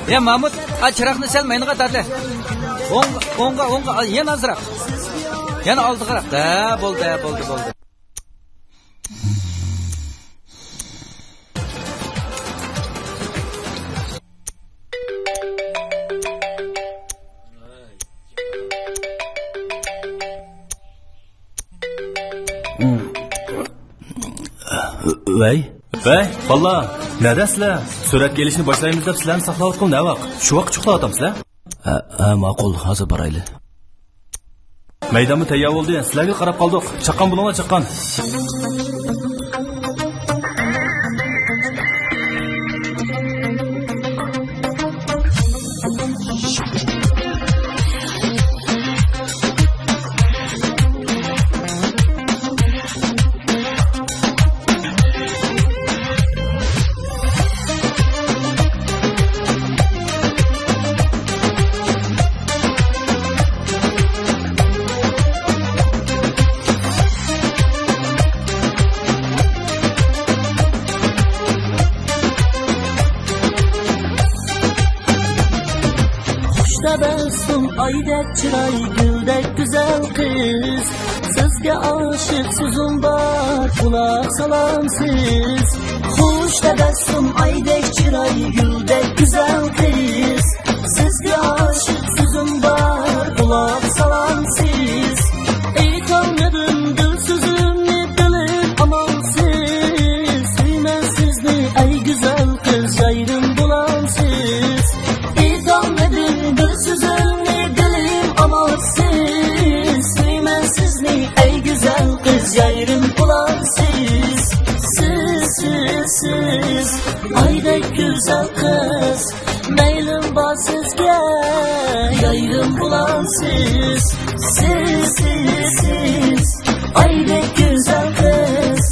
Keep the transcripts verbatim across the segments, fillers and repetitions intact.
يا مامۇت، ئا، چىراغنى سەل مەينىغا تارتە. ئوڭغا، ئوڭغا، ئوڭغا، ئا، يەنە ئازراق. يەنە ئالدىغىراق. ھە، بولدى، ھە، بولدى، بولدى. ۋەي. ۋەي، بالىلار، نەدە سىلەر؟ سۈرەتكە ئېلىشنى باشلايمىز دەپ سىلەرنى ساقلاۋاتقىلى نەۋاق؟ شۇ ۋاقىت ئۇخلاۋاتامسىلەر؟ ھە، ھە، ماقۇل، ھازىر بارايلى. مەيدانمۇ تەييار بولدى، سىلەرگە قاراپ قالدۇق. چاققان بولۇڭلار، چاققان. خۇش تەبەسسۇم، ئايدەك چىراي، گۈلدەك گۈزەل قىز. سىزگە ئاشىق سۆزۈم بار، قۇلاق سالامسىز؟ خۇش تەبەسسۇم، ئايدەك چىراي، گۈلدەك گۈزەل قىز. سىزگە ئاشىق سۆزۈم بار، قۇلاق سالامسىز؟ ئېيتالمىدىم گۈل سۆزۈمنى، دىلىم ئامالسىز. سۆيىمەن سىزنى، ئەي گۈزەل قىز، يايرىم بولامسىز؟ ئېيتالمىدىم بىر سۆزۈمنى، دىلىم ئامالسىز. سۆيىمەن سىزنى، ئەي گۈزەل قىز، يايرىم بولامسىز؟ سىز، سىز، سىز، ئايدەك گۈزەل قىز، مەيلىم بار سىزگە، يايرىم بولامسىز؟ سىز، سىز، سىز، ئايدەك گۈزەل قىز،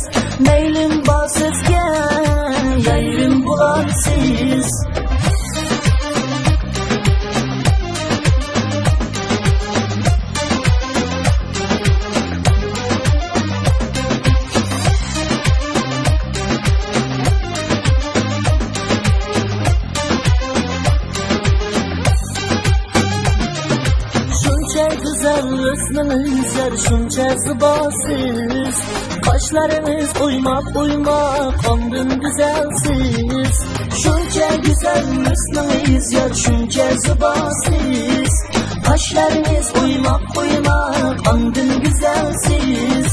مەيلىم بار سىزگە، يايرىم بولامسىز؟ شۇنچە گۈزەل ھۆسنىڭىز يار، شۇنچە زىباسىز. قاشلىرىڭىز ئويماق ئويماق، ئاندىن گۈزەلسىز. شۇنچە گۈزەل ھۆسنىڭىز يار، شۇنچە زىباسىز. قاشلىرىڭىز ئويماق ئويماق، ئاندىن گۈزەلسىز.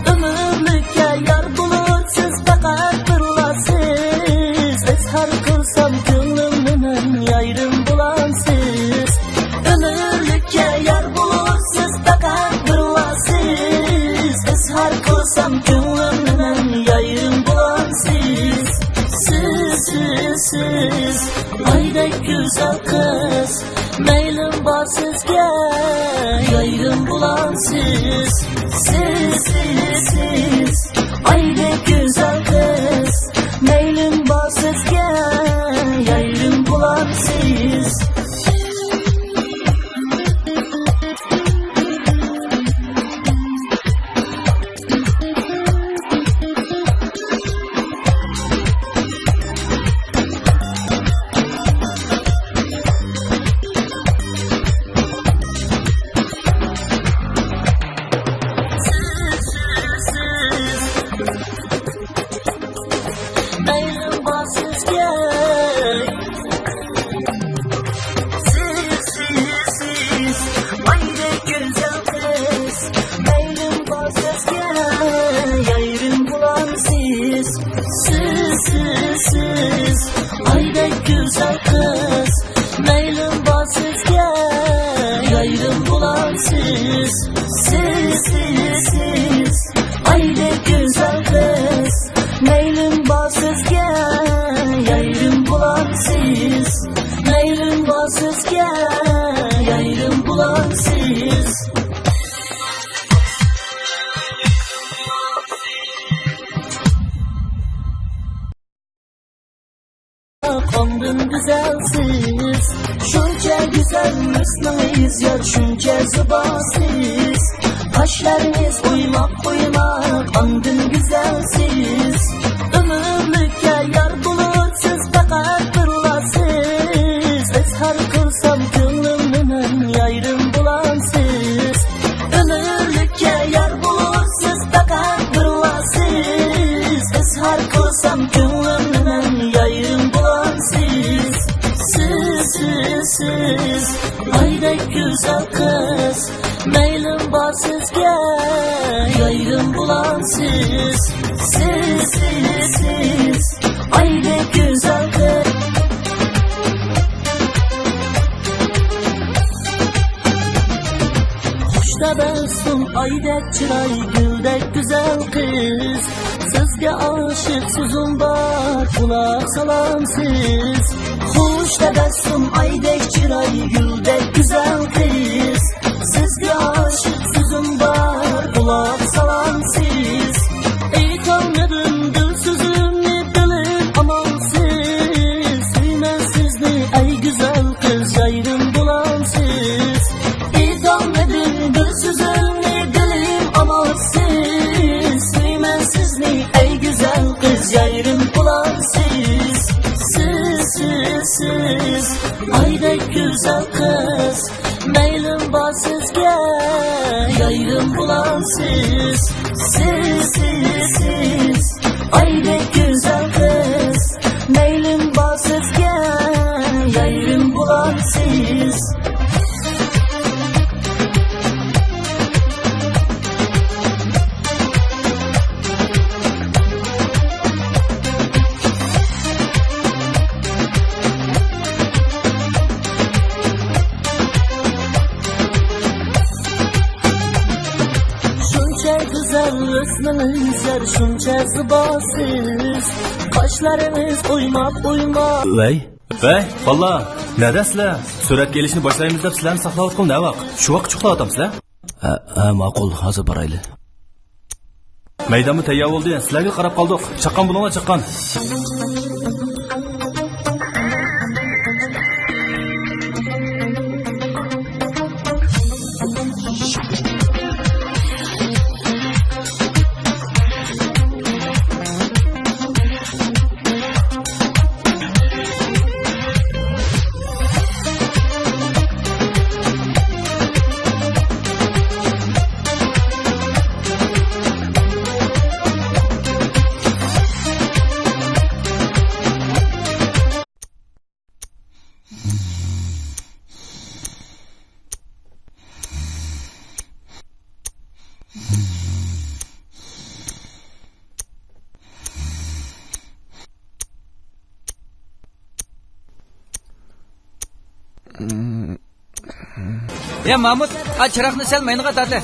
ئۆمۈرلۈككە يار بولۇپ سىز پەقەت بىرلاسىز. ئىزھار قىلسام كۆڭلۈمنى مەن، يايرىم بولامسىز؟ ئۆمۈرلۈككە يار بولۇپ سىز پەقەت بىرلاسىز. ئىزھار قىلسام كۆڭلۈمنى مەن، يايرىم بولامسىز؟ سىز، سىز، سىز، ئايدەك گۈزەل قىز، مەيلىم بار سىزگە، يايرىم بولامسىز؟ سىز، سىز، سىز، ئايدەك گۈزەل قىز، مەيلىم بار سىزگە، يايرىم بولامسىز؟ مەيلىم بار سىزگە. سىز، سىز، سىز، ئايدەك گۈزەل قىز، مەيلىم بار سىزگە، يايرىم بولامسىز؟ سىز، سىز، سىز، ئايدەك گۈزەل قىز، مەيلىم بار سىزگە، يايرىم بولامسىز؟ سىز، سىز، سىز، ئايدەك گۈزەل قىز، مەيلىم بار سىزگە، يايرىم بولامسىز؟ مەيلىم بار سىزگە، يايرىم بولامسىز؟ ئاندىن گۈزەلسىز، شۇنچە گۈزەل ھۆسنىڭىز يار، شۇنچە زىباسىز. قاشلىرىڭىز ئويماق ئويماق، ئاندىن گۈزەلسىز. ئۆمۈرلۈككە يار بولۇرسىز، پەقەت بىرلا سىز. ئىزھار قىلسام كۆڭلۈمنى مەن، يايرىم بولامسىز. ئۆمۈرلۈككە يار بولۇرسىز، پەقەت بىرلا سىز. ئىزھار قىلسام كۆڭلۈمنى مەن، يايرىم بولامسىز. سىز، سىز، سىز، ئايدەك گۈزەل قىز، مەيلىم بار سىزگە، يايرىم بولامسىز. سىز، سىز، سىز، ئايدەك گۈزەل قىز. خۇش تەبەسسۇم، ئايدەك چىراي، گۈلدەك گۈزەل قىز. سىزگە ئاشىق سۆزۈم بار، قۇلاق سالامسىز. خۇش تەبەسسۇم، ئايدەك چىراي، گۈلدەك گۈزەل قىز. سىزگە ئاشىق سۆزۈم بار، قۇلاق سالامسىز. ئېيتالمىدىم گۈل سۆزۈمنى، دىلىم ئامالسىز. سۆيىمەن سىزنى، ئەي گۈزەل قىز، يايرىم بولامسىز؟ ئېيتالمىدىم بىر سۆزۈمنى، دىلىم ئامالسىز. سۆيىمەن سىزنى، ئەي گۈزەل قىز، يايرىم بولامسىز؟ سىز، سىز، سىز، ئايدەك گۈزەل قىز، مەيلىم بار سىزگە، يايرىم بولامسىز؟ سىز، سىز، سىز، ئايدەك گۈزەل قىز، مەيلىم بار سىزگە، يايرىم بولامسىز؟ شۇنچە گۈزەل ھۆسنىڭىز يار، شۇنچە زىباسىز. قاشلىرىڭىز ئويماق ئويماق. ۋەي، ۋەي، بالىلار، نەدە سىلەر؟ سۈرەتكە ئېلىشنى باشلايمىز دەپ سىلەرنى ساقلاۋاتقىلى نەۋاق؟ شۇ ۋاقىت ئۇخلاۋاتامسىلەر؟ ھە، ھە، ماقۇل، ھازىر بارايلى. مەيدانمۇ تەييار بولدى، سىلەرگە قاراپ قالدۇق. چاققان بولۇڭلار، چاققان. يا مامۇت، ئا، چىراغنى سەل مەينىغا تارتە.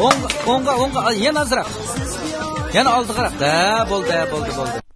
ئوڭغا، ئوڭغا، ئوڭغا، يەنە ئازراق. يەنە ئالدىغىراق. ھە، بولدى، ھە، بولدى، بولدى.